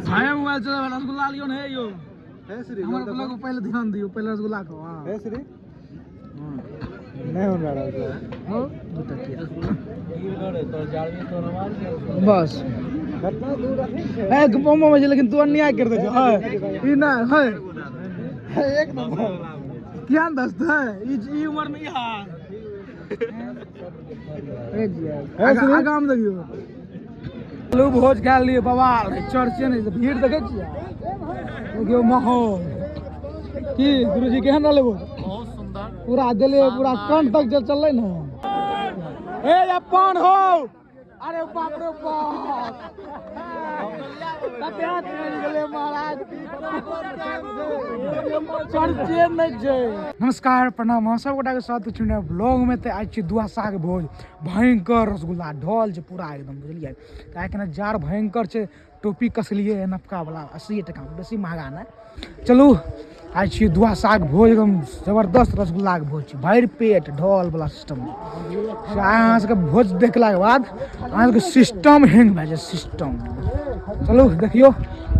हाय mobile चला रसगुल्ला लियो ने यो। हमर ब्लॉग पर पहले ध्यान दियो, पहले रसगुल्ला को। हां हे श्री नहीं हो रहा है। हो दू टकिया बस। कितना दूर रखी छै? ए बम बम छै, लेकिन तू अन्याय कर दे छै। हाय ई ना हाय एक नंबर किया न दसतै ई उम्र में ई हाल। ए जी आगाँ में देखियो आलू भोज खा लिए बवाल है, चर्चे नहीं, भीड़ देखे छियै, देखियो माहौल की। गुरुजी केहन रहलै भोज? बहुत सुंदर, पूरा देले पूरा कंठ तक जल चललै ने। ए अपन हो, अरे बाप रे बाप, कते चलि गेलै महाराज, चर्चे नहि छै। नमस्कार प्रणाम, अहाँ सब गोटाके साथ छी नया ब्लॉग में। तऽ आइ छी दुआ साग भोज, भयंकर रसगुल्ला ढोल छै पूरा एकदम, बुझलियै। तऽ आइ कने जाड़ भयंकर छै, टोपी कसलियै नबका वाला 80 टका, बेसी महगा नहि। चलू आइ छी दुआ साग भोज, एकदम जबरदस्त रसगुल्लाके भोज छै, भरि पेट ढोल वाला सिस्टम छै। आइ अहाँ सबके भोज देखलाके बाद अहाँ सबके सिस्टम हैंग भए जायत, सिस्टम। चलू देखियौ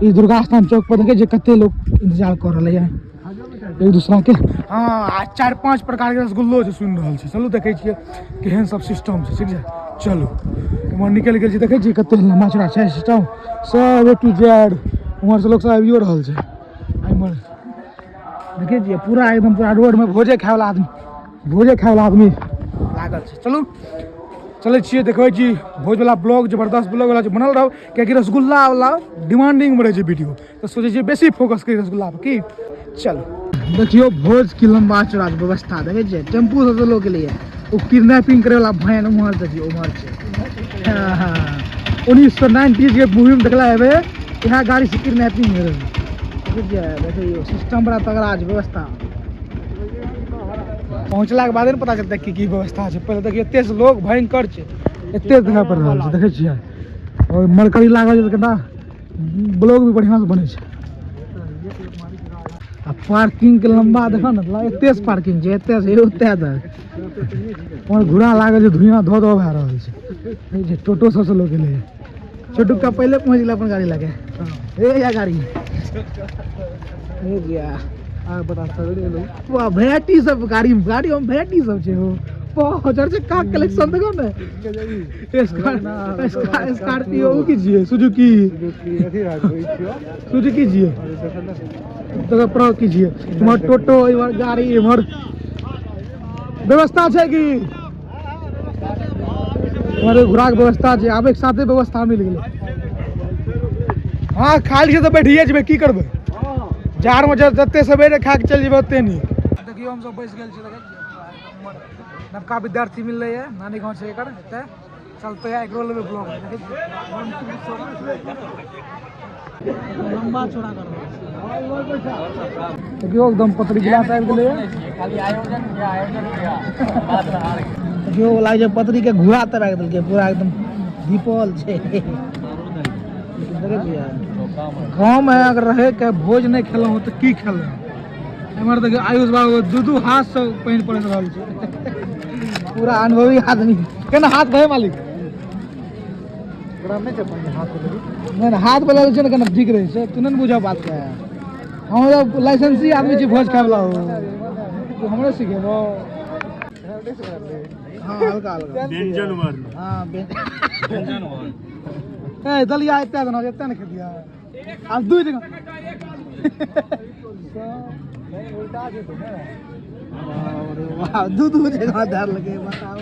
ई दुर्गा स्थान चौक पर देखै छियै कते लोक इंतजार कऽ रहलै यऽ एक दूसरा के। हाँ आ 4-5 प्रकार के रसगुल्लो छै, सुनि रहल छी। चलू देखै छियै केहन सब सिस्टम छै, ठीक छै। चलू एम्हर निकलि गेल छी, देखै छियै कते लम्बा चौड़ा छै सिस्टम, सब ए टू जेड। उम्हर से लोक सब आबियो रहल छै। एम्हर देखै छियै पूरा एकदम पूरा रोडमे भोजे खायवला आदमी, भोजे खायवला आदमी लागल छै। चलू चलै छियै, देखबै छी भोजवला ब्लॉग, जबरदस्त ब्लॉग वाला छै, बनल रहू। कियाकि रसगुल्ला वाला डिमांडिंग में रहै छै वीडियो, तऽ सोचै छियै बेसी फोकस करी रसगुल्ला पर की। चल देखियौ भोज की लम्बा चौड़ा व्यवस्था देखै छियै, टेम्पू सब लोक एलैए, ओ किडनैपिंग करे वाला भैन उम्हर देखियौ उम्हर छै। 1990 के मूवी में देखला हेबै, इएह गाड़ी से किडनैपिंग होइ रहै। देखै छियै, देखियौ सिस्टम बड़ा तगड़ा छै व्यवस्था। पहुँचलाके बादे ने पता चलतै की की व्यवस्था छै। पहिले देखियौ एते से लोग भयंकर छै, एते देखा पड़ि रहल छै, देखै छियै। और मरकरी लागल छै, कनिटा ब्लॉग भी बढ़िआँ से बनै छै। आ पार्किंग के लंबा देखो ने, एते से पार्किंग छै, एते से ओते तक। और घोड़ा लागल छै, धुइयां धो धो भए रहल छै। ई जे टोटो सबसँ लोक एलै, छोटू का पहिले पहुँच गेलै अपन गाड़ी लगे। ए या गाड़ी ए गया आ बता सवेरे एलौ। वाह, भेराइटी सब गाड़ी, गाड़ी में भेराइटी सब छै हो। बहुत चर्चे का कलेक्शन देखो ने। स्कॉर्पियो की छियै, सुजुकी सुजुकी छियै, तो प्रो की छियै। इम्हर टोटो, इम्हर गाड़ी, इम्हर व्यवस्था छै की इम्हर घोड़ाके व्यवस्था छै, आबे के साथे व्यवस्था मिल गेलै। हाँ खाली छै तऽ बैठिए जेबै, की करबै जाड़मे, जते सवेरे खा के चलि जेबै ओते नीक। देखियौ हमसब बैस गेल छी, देखै छियै नवका विद्यार्थी मिललै ये, नानी गाँव छै एकर, एतऽ चलते है, एकरो लेबै ब्लॉग। देखै छियै लंबा चौड़ा कर रहल छै। देखियौ एकदम पतरी गिलास आबि गेलै। खाली आयोजन किया, आयोजन किया। देखियौ लागै छै पतरी के घुरा तर राखि देलकै, पूरा एकदम धीपल छै। लेकिन देखै छियै गाँवमे अगर रहे के भोज नहि खेलहुँ तऽ की खेलहुँ। एम्हर देखियौ आयुष बाबू दू दू हाथसँ पानि पड़ि रहल छै, पूरा अनुभवी आदमी। केना हाथ भए मालिक? ओकरा नहि छै पानि हाथ वाला। नहि नहि, हाथ वाला छै ने, केना ठीक रहै छै, तू नहि ने बुझऽ बात के। हम लाइसेंसी आदमी छी, भोज खायवला हो, तू हमरे सिखेबो। हाँ हल्का हल्का व्यंजन वर्ण। हाँ व्यंजन वर्ण। ए दलिया एते देना, एते ने खेतिया आब दू जगह। वाह, दू दू जगह धर लगे, बताओ।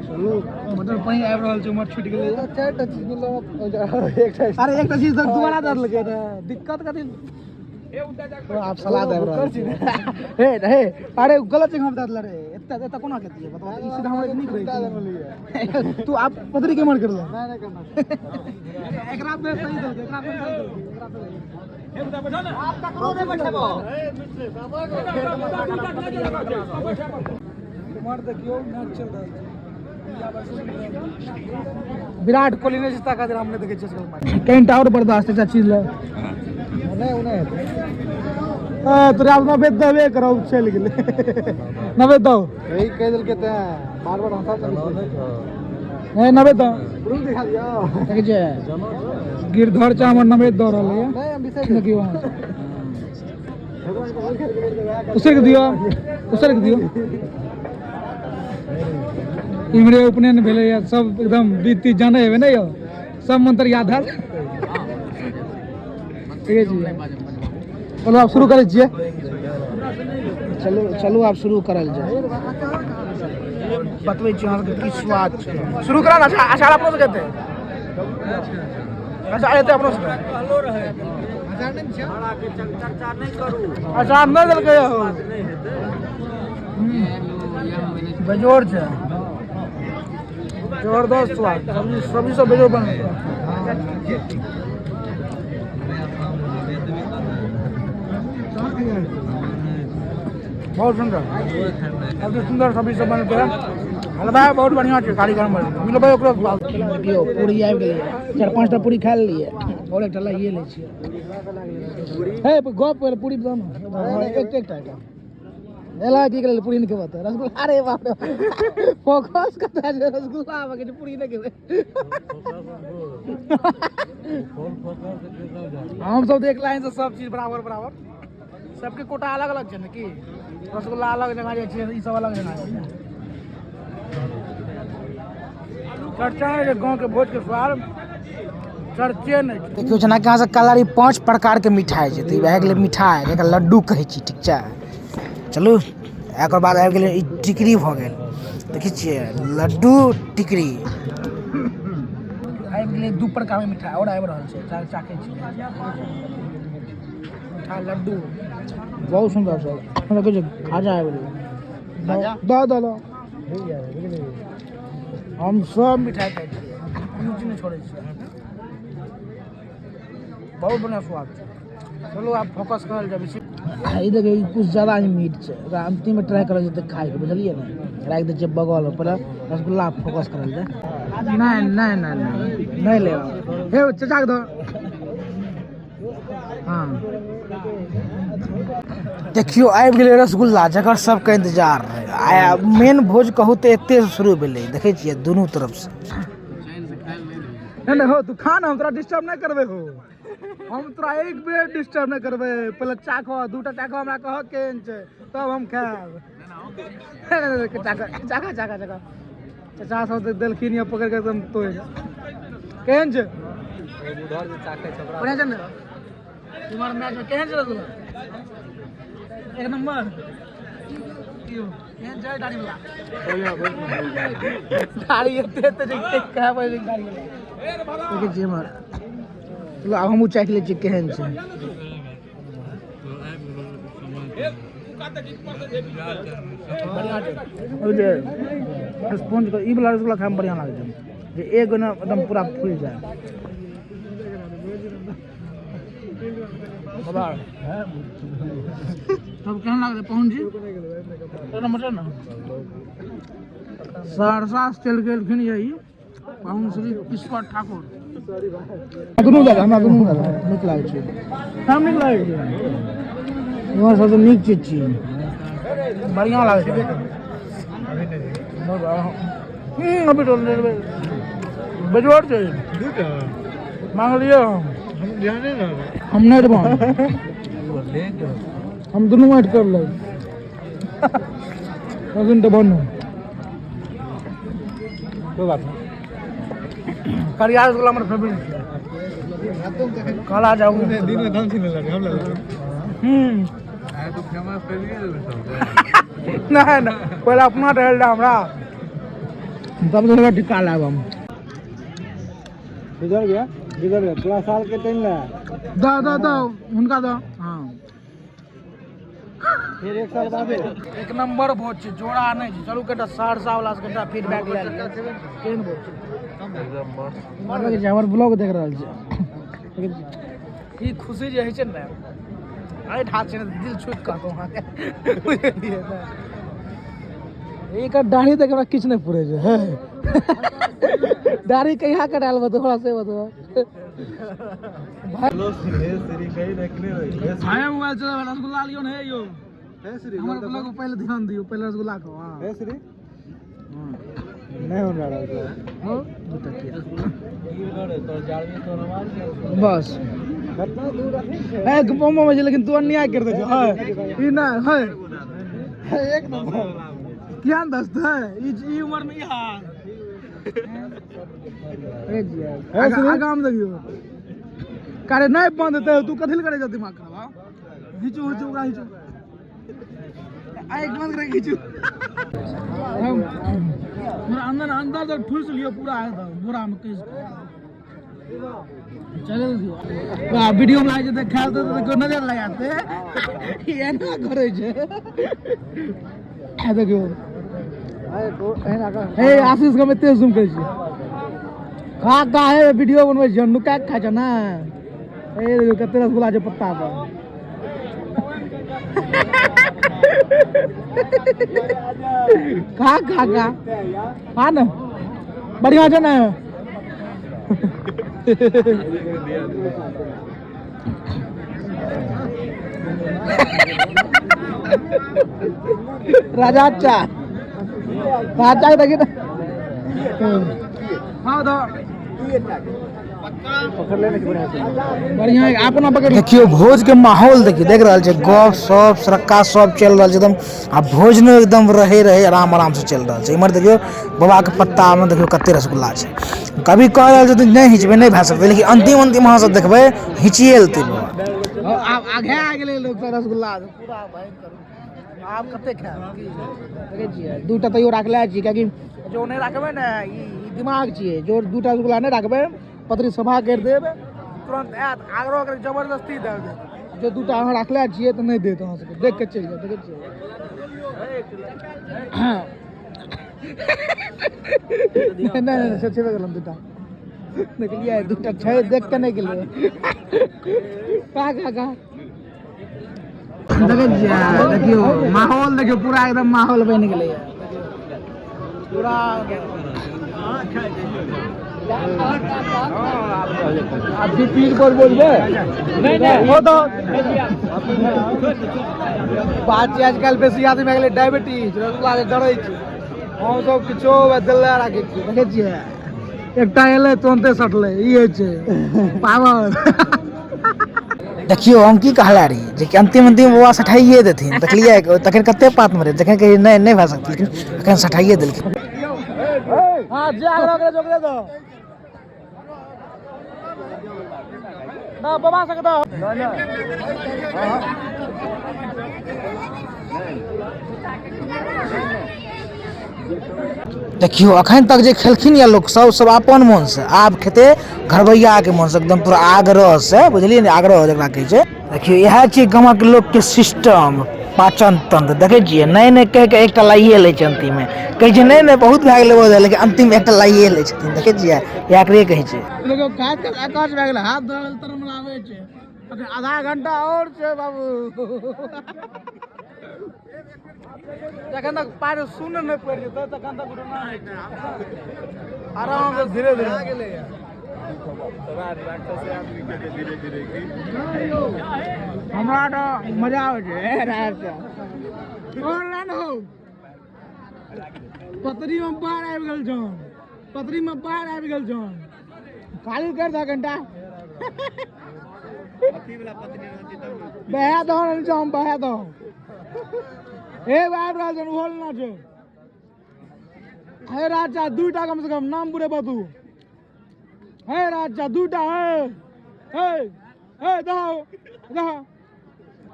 चलू मटर पानि आबि रहल छै, उमर छूटि गेलै। चारिटा चीज मिलल, एकटा। अरे एकटा चीज तऽ दोबारा धर लगे ने, दिक्कत कथी? आब सलाद आबि रहल छै। हे हे, अरे गलत जगह दऽ देले रे, एते एते कोना खेतियै बताओ? ई सीधा हमरा नीक रहै छै। तू आब पतरी के मन करले। नहि नहि करना। एकरा पे सही देलकै, एकरा पे सही देलकै, एकरा पे। उमर देखियौ मैच चल रहल छै, विराट कोहली नहि जीता खातिर हम नहि देखै छियै। कनिटा आओर बर्दाश्त एकटा चीज लए नहि, ओ नहि हेतै। तोरा आब 90 देबे करब, चलि गेलै 90 दौ। यही कहि देलकै तेँ बार बार हँसा। ए नवेद दऽ। प्रूफ दिखा दियो। देखै छियै गिरधर चा हमर नवेद दऽ रहल यऽ। नहीं हम बिसरि देखियौ भगवान के बोल खेल के वएह उसरक दियौ, उसरक दियौ। इम्हरे उपनयन भेलैए, सब एकदम बीती जानै हेबै ने यौ, सब मंत्र याद हैत। ठीक छै, चलू आब शुरू करै छियै। चलू चलू आब शुरू करल जाय। बतबै छी अहाँ सबके की स्वाद छै। शुरू करा ने। अच्छा अचार अपनो सबके हेतै, अचार हेतै अपनो सबके। अचार नहि देलकै हो, बेजोड़ छै, जबरदस्त स्वाद। सब्जी सब्जी सब बेजोड़ बनल। बहुत सुन्दर, सबसे सुन्दर सब्जी सब बनल छै। हलवा बहुत बढ़िआँ छै, कारीगर मिलबै ओकरो। देखियौ पूरी आबि गेलै, 4-5 टा पूरी खा लेलियै आओर एकटा लाइए लै छियै। हे गप पहिले पूरी दऽ ने, एक एकटा एकटा एला की गेलै पूरी नहि खेबै तऽ रसगुल्ला। अरे बाप रे, फोकस कतऽ छै? रसगुल्ला आबऽ के छै, पूरी नहि खेबै। हम सब तऽ एक लाइन से सब चीज बराबर बराबर, सबके कोटा अलग अलग छै ने। की रसगुल्ला अलग जगह जाइ छै, ई सब अलग जगह जाइ छै। चर्चा नहि छै गाँवके भोजके स्वाद, चर्चे नहि छै। देखियौ जेनाकि अहाँ सब कलर 5 प्रकारके मिठाइ छै, तऽ ई भए गेलै मिठाइ जकरा लड्डू कहै छी। ठीक छै, चलू एकर बाद आबि गेलै ई टिकरी भऽ गेल। देखै छियै लड्डू टिकरी आबि गेलै। 2 प्रकारके मिठाइ आओर आबि रहल छै। चाखै छी मिठाइ लड्डू, बहुत सुन्दर छै। देखै छियै खाजा आबि गेलै। दऽ दऽ हम सब मिठाइ खाइ छियै, कोनो चीज नहि छोड़ै छियै। बहुत बढ़िआँ स्वाद छै। चलू आब फोकस करल जाय बेसी। ई देखियौ ई कुछ ज्यादा ही मीठ छै, ओकरा अंतिममे ट्राई करल जेतै खाइके, बुझलियै ने। राखि दै छियै बगलमे, पहिले रसगुल्ला फोकस करल जाय। नहि नहि नहि नहि नहि लेब। हे चाचाके दऽ। हाँ देखियौ आबि गेलै रसगुल्ला जकर सबके इंतजार रहै। आ मेन भोज कहू तऽ एते शुरू भेलै। देखै छियै दुनू तरफसँ। नहि नहि हो, तू खा ना, हम तोरा डिस्टर्ब नहि करबै हो, हम तोरा एक बेर डिस्टर्ब नहि करबै। पहिले चाखो, 2टा चाखो, हमरा कह केहन छै तब हम खायब। चाखो चाखो चाखो चाखो। चाचा सब तऽ देलखिन यऽ पकड़ि कऽ एकदम तोड़ि। केहन छै? बढ़िआँ छै ने? इम्हर मैच में केहन छै रसगुल्ला? एक नंबर। केहन छै दाढ़ी वाला? दाढ़ी एते एते छै, कहबै दाढ़ी वाला। देखै छियै इम्हर। चलू आब हमहूँ चाखि लै छियै केहन छै। बढ़िआँ छै। ओ जे स्पंज के ई वाला रसगुल्ला खायमे बढ़िआँ लागै छै, जे एक ने एकदम पूरा फूलि जाय। तब केहन लागलै पहुन जी? एक नंबर छै ने? सहरसा से चलि गेलखिन यही पाहुन श्री ईश्वर ठाकुर। दुनू दादा, हमरा दुनू दादा नीक लागै छै, हम नीक लागै छै। इम्हर सबसँ नीक चीज छियै, बढ़िआँ लागै छै। अभी तो बेजोड़ छै। मांगलियै हम नहि देबो, हम दुनू ऐड कर लेब। लेकिन देबो नहि, कोई बात नहीं। करिया रसगुल्ला हमर फेवरेट छै। काला जाऊ दिन में दम छीने लगे हम लगे। नहीं नहीं, पहले अपना टहल रहा हमरा, तब तो टिका लाब हम। बिगड़ गया, बिगड़ गया पूरा साल के टाइम लगा। दो दो दो उनका दो। हाँ फिर एक साल बाद एक नंबर भोज छै, जोड़ा नहीं छै। चलू कटा सहरसा वाला से कटा फीडबैक ले लिअ, केहन भोज छै? एकदम मस्त। हमर ब्लॉग देख रहल छै। ई खुशी जे होइ छै ने, एहि हाथ छै ने, दिल छूट कहतो अहाँके, बुझलियै ने? एकर दाढ़ी देख हमरा किछु नहि पुरै छै। दाढ़ी कहिया कटायल बतबा हमरा से बतबा। भाई मोबाइल चला, रसगुल्ला लियौ ने यौ। हमर ब्लॉग पर पहिले ध्यान दियौ, पहिले रसगुल्ला खाउ। हाँ हे श्री नहि हमरा रहल। हाँ, दूटा किया? बस कतना दूर अथी छै। एक बम बम छै, लेकिन तू अन्याय कर दै छै। है ई नहि है। एक नंबर। किया ने दस्त है ई ई उम्र में ई हाल। ए जी, आगाम देखियो करे नहीं बंद हेतै। तू कथी लए करै छ दिमाग खराब? घिचू घिचू ओकरा, घिचू, आँखि बंद करे घिचू। पूरा अंदर अंदर तक ठूस लियो पूरा एकदम बोरा में कस के चले दियो। वाह, वीडियो में लागै छै तऽ खायल तऽ कोइ नजर लगाते एना करै छै। आ देखियौ। हे आशीष के हम एते जूम करै छियै। खा खा हे, वीडियो बनबै छियै, नुका के खाइ छ ने। ए देखियौ कते रसगुल्ला छै पत्ता पर। खा खा खा खा ने, बढ़िया छै ने। राजा चा राजा के देखी ने। हाँ तो बढ़िया अपना पकड़। देखियौ भोज के माहौल देखियौ, देख रहल छै गप सप सरक्का सब चलि रहल छै एकदम। आ भोजनो एकदम रहे रहे आराम आराम से चलि रहल छै। इम्हर देखियौ बाबा के पत्ता में देखियौ कते रसगुल्ला छै। कभी कह रहल छथिन नहि हिचबै, नहि भए सकतै, लेकिन अंतिम अंतिम अहाँ सब देखबै हिचिए लेतै बाबा। आब आगे आ गेलै लोक सब रसगुल्ला पूरा भयंकर। आब कते खायब की देखै छियै? दूटा तैयो राखले छी, कियाकि जो नहि राखबै ने ई दिमाग छियै। जो दूटा रसगुल्ला नहि राखबै पत्री सभा करि देब, तुरंत आयत आग्रह कर जबरदस्ती दऽ देत। जो दूटा अहाँ राखले छियै तऽ नहि देत अहाँ सबके, देख के चलि जाउ। देखै छियै? नहि नहि नहि, से छेबे केलहुँ। दूटा देखलियै, दूटा छै, देख के नहि गेलियै। खा खा खा। देखै छियै? देखियौ माहौल, देखियौ पूरा एकदम माहौल बनि गेलैए पूरा। आब पीर पर बोलबै ओ तो बात छै। आजकल बेसी आदमी भए गेलै डायबिटीज, रसगुल्ला से डरै छै। हम सब किछो दिल्ले राखै छियै। देखै छियै, एकटा एलै तुरन्ते सटलै, ई होइ छै पावर। देखियौ हम की कहला रही जे कि अंतिम अंतिम बाबा सठाइए देथिन। देखलियै तखन कते पात में रहै, जखन कहियै नहि नहि भए सकतै, लेकिन अखन सठाइए देलखिन। हाँ, जे आग्रह करे ओकरे दो ना, बाबा सके दो। देखियौ अखन तक जे खेलखिन या लोक सब, सब अपन मोन से, आब खेते घरबैया के मन से एकदम पूरा आग्रह से, बुझलियै ने, आग्रह जकरा कहै छै। देखियौ इएह छियै गामक लोक के सिस्टम, पाचन तंत्र। देखै छियै, नहि नहि कहि के एकटा लाइए लै छै, अंतिम में कहै छै नहि नहि बहुत भए गेलै बहुत, लेकिन अंतिम एकटा लाइए लै छथिन। देखै छियै, इएह एकरे कहै छै। देखियौ खाइत खाइत आकाश भए गेलै, हाथ धोअल तरमलाबै छै। अखन आधा घंटा और छै बाबू। जखन तक पैर सुन्न नहि पड़ि जेतै तखन तक उठना नहि छै। आराम से धीरे धीरे। हमरा तऽ मजा आबै छै। हे राजा, हो पतरी में बाढ़ आबि गेल छौ, पतरी में बाढ़ आबि गेल छौ। खाली कर दऽ कनिटा, बहा दहो ने, हम बहा दहो। हे आबि रहल छौ, ओहो लेना छै। हे राजा, दूटा कम से कम नाम बुरे तू। हे राजा, दूटा। हे हे हे, दहो दहो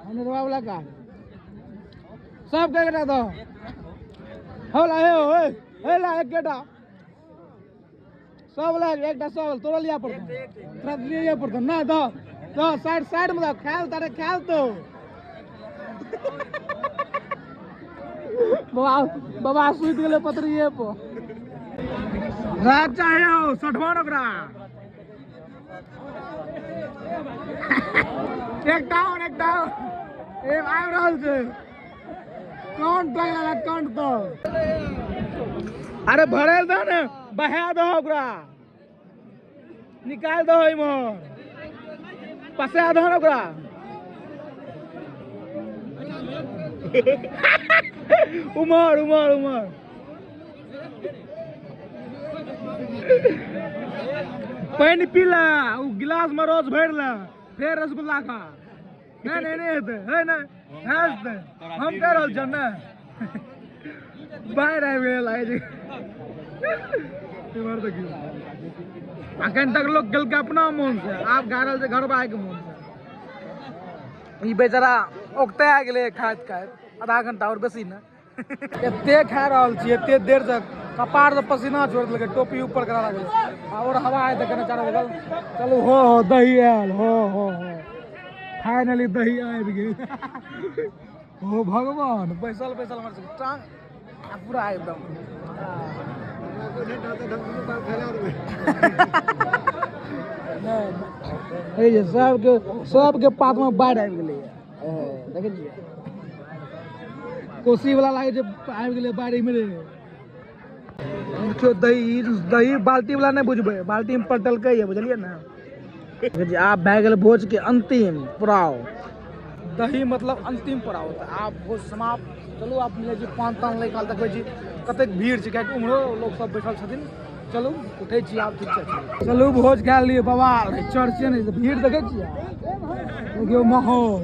हमने वाला का सब के एकटा दहो। हो ला, हे हो, हे हे ला एकटा सब ला, एकटा सब तोरा लिया पड़तो, तोरा लिया पड़तो ना। दो दो, साइड साइड में दो। खायल तारे खायल तो बाबा बाबा सुति गेलै पतरिये पर। राजा हे हो, सठवान ओकरा। एकटा और, एकटा और। ए आबि रहल छै। कौन टंगला कौन तो? अरे भरेल दह ने, बहा दहो ओकरा, निकाल दहो, इम्हर पसा दहो ने ओकरा। उमर उमर उमर। पानि पी ले, ओ गिलास में रस भरि ले, फेर रसगुल्ला खा। नहीं नहीं नहीं हेतै, है नहीं हेतै, हम कह रहल छियै ने। बाहर आबि गेलै लागै छै। इम्हर देखियौ, अखन तक लोग गेलकै अपना मोन से, आब गा रहल छै घरबा के मोन से। ई बेचारा ओकते आ गेलै खाइत खाइत, आधा घंटा और बेसी ने। एते खा रहल छी एते देर तक, कपार से पसीना छोड़ देलकै, टोपी ऊपर करा लागल, और हवा आय कने चारू बगल। चलू हो हो दही आयल, हो हो हो फाइनली दही आबि गेल। हो भगवान, बैसल बैसल हमर सबके टांग आ पूरा एकदम। नहीं जे सबके सबके पात में बाढ़ि आबि गेलै। देखै छियै कोसी वाला लागै छै आबि गेलै बाढ़ि इम्हरे। देखियौ दही, दही बाल्टी वाला नहि बुझबै, बाल्टी में पलटलकै ये, बुझलियै ने। आब भए गेल भोज के अंतिम पड़ाव, दही मतलब अंतिम पड़ाव। तऽ आब भोज समाप्त। चलू आब मिलै छी पान तान लै काल, देखबै छी कतेक भीड़ छै, कियाकि उम्हरो लोक सब बैठल छथिन। चलू उठै छी आब, ठीक छै। चलू भोज खा लियै, बवाल है, चर्चे नहि, भीड़ देखै छियै, देखियौ माहौल।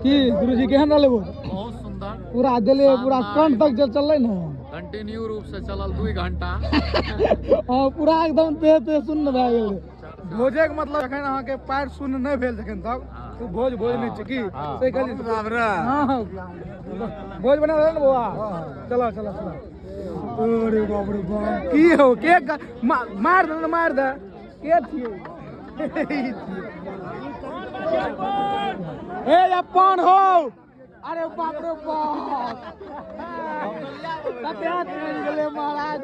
की गुरुजी केहन रहलै भोज? बहुत सुंदर, पूरा देलियै, पूरा कंठ तक चललै ने, कंटिन्यू रूप से चलल 2 घंटा। हाँ पूरा एकदम देह तेह सुन्न भए गेलै। भोजक मतलब जखन अहाँके पैर सुन्न नहि भेल जखन तक तो भोज भोज नहि छै। की सही कहलियै? हाँ भोज बना रहल ने बौआ। चलो चलो चलो। अरे बाप रे बाप, की हो के मार दे, मार दे के छियै? ए अपन हो। अरे बाप रे बाप, कते चलि गेलै महाराज,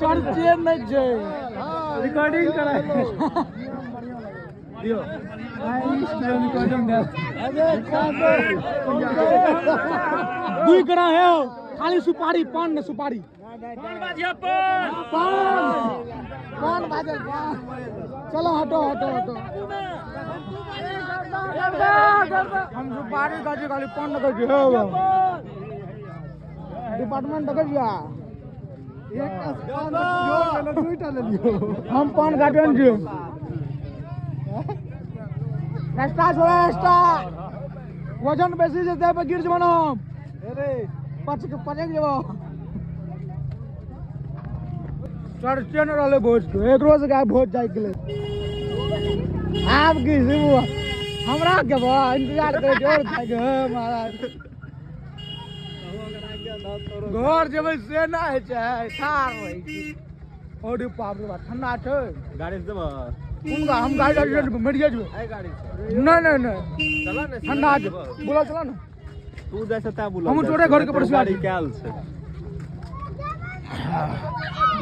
चर्चे नहि छै। रिकॉर्डिंग करा दियो, रिकॉर्डिंग दुई करा है, खाली सुपारी पान ने सुपारी पान पान बाजल। चलो हटो हटो हटो, हम सुपारी खाइ छी, खाली पान नहि खाइ छी। डिपार्टमेंट देखै छियै, हम पान काटै छियै। रास्ता छोड़ा रास्ता, वजन बेसी छै देह पर गिर जेबै ने हम, पचक जेबो। चर्चे नहि रहलै भोज के, एकरो से गाय भोज जाइ गेलै। आब की शिबू हमरा के बा इंतजार करै छै और खाइके। महाराज घर जेबै से नहि होइ छै, ठाढ़ रहै छी। अरे बाप रे बाप, ठंडा छै। गाड़ी से देबऽ? कोन गा? हम गाड़ी गाड़ी मरिए जेबै। गाड़ी से नहीं नहीं नहीं, चला ने, ठंडा छै। बोला चला ने, तू जाइ छै ता बोला। हम तोरे घर के परसू गाड़ी कैल छै।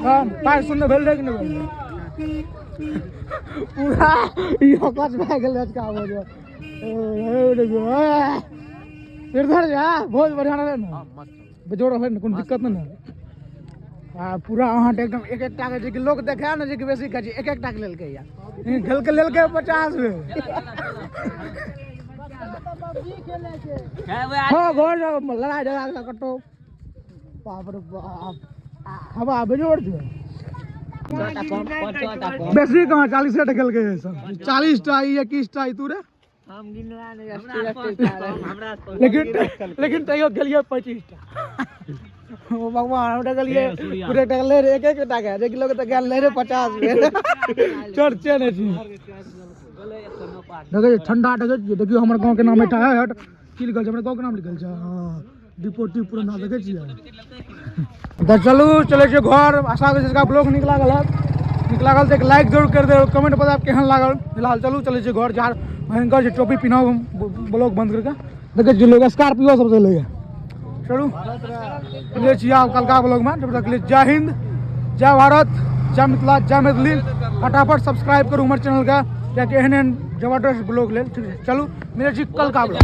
हां पाय सुनने भेल रहै कि नहि भेल? पूरा ई हकच भए गेल अजका भोज। इधर जा, भोज बढ़िया रहलै ने? बेजोड़ रहलै ने, कोनो दिक्कत नहि ने? आ पूरा अहाँ एकदम एक एक टा के जे कि लोक देखै ने जे कि बेसी खाइ छै, एक एक टा के लेलकै या खेलके लेलकै 50 बेर। हाँ घर जाओ, लड़ाई झगड़ा कटो। बाप रे बाप, हवा बेजोड़ छै। बेसी कहाँ 40 टा खेलकै सब, 40 टा 21 टा तू रे। लेकिन लेकिन तैयो गेलियै 25 टा। ओ भगवान, हम गेलियै पूरे टका ले रे, एक एक टाका जे कि लोग तऽ गेल ले रे 50 बेर। चर्चे नहि छै। देखै ठंडा, देखै छियै, देखियौ हमर गाँव के नाम एकटा है, हट की लिखल छै, हमर गाँव के नाम लिखल छै, हाँ डिपोटी पुरना। देखै छियै। तऽ चलू चलै छियै घर। आशा करै छी ब्लॉग नीक लागल है, नीक लागल तऽ एक लाइक जरूर कर देब, कमेंट बतायब केहन लागल। फिलहाल चलू चलै छियै घर, झाड़ भयंकर छै, टोपी पिन्हब हम ब्लॉग बंद करके। देखै छियै लोग स्कॉर्पियो सब चलैए। चलू मिलै छी आब कलका ब्लॉग में, जब तक जय हिंद, जय भारत, जय मिथिला, जय मैथिली। फटाफट सब्सक्राइब करू हमर चैनल के, कियाकि एहन एहन जबरदस्त ब्लॉग लेल। ठीक छै, चलू मिलै छी कलका ब्लॉग।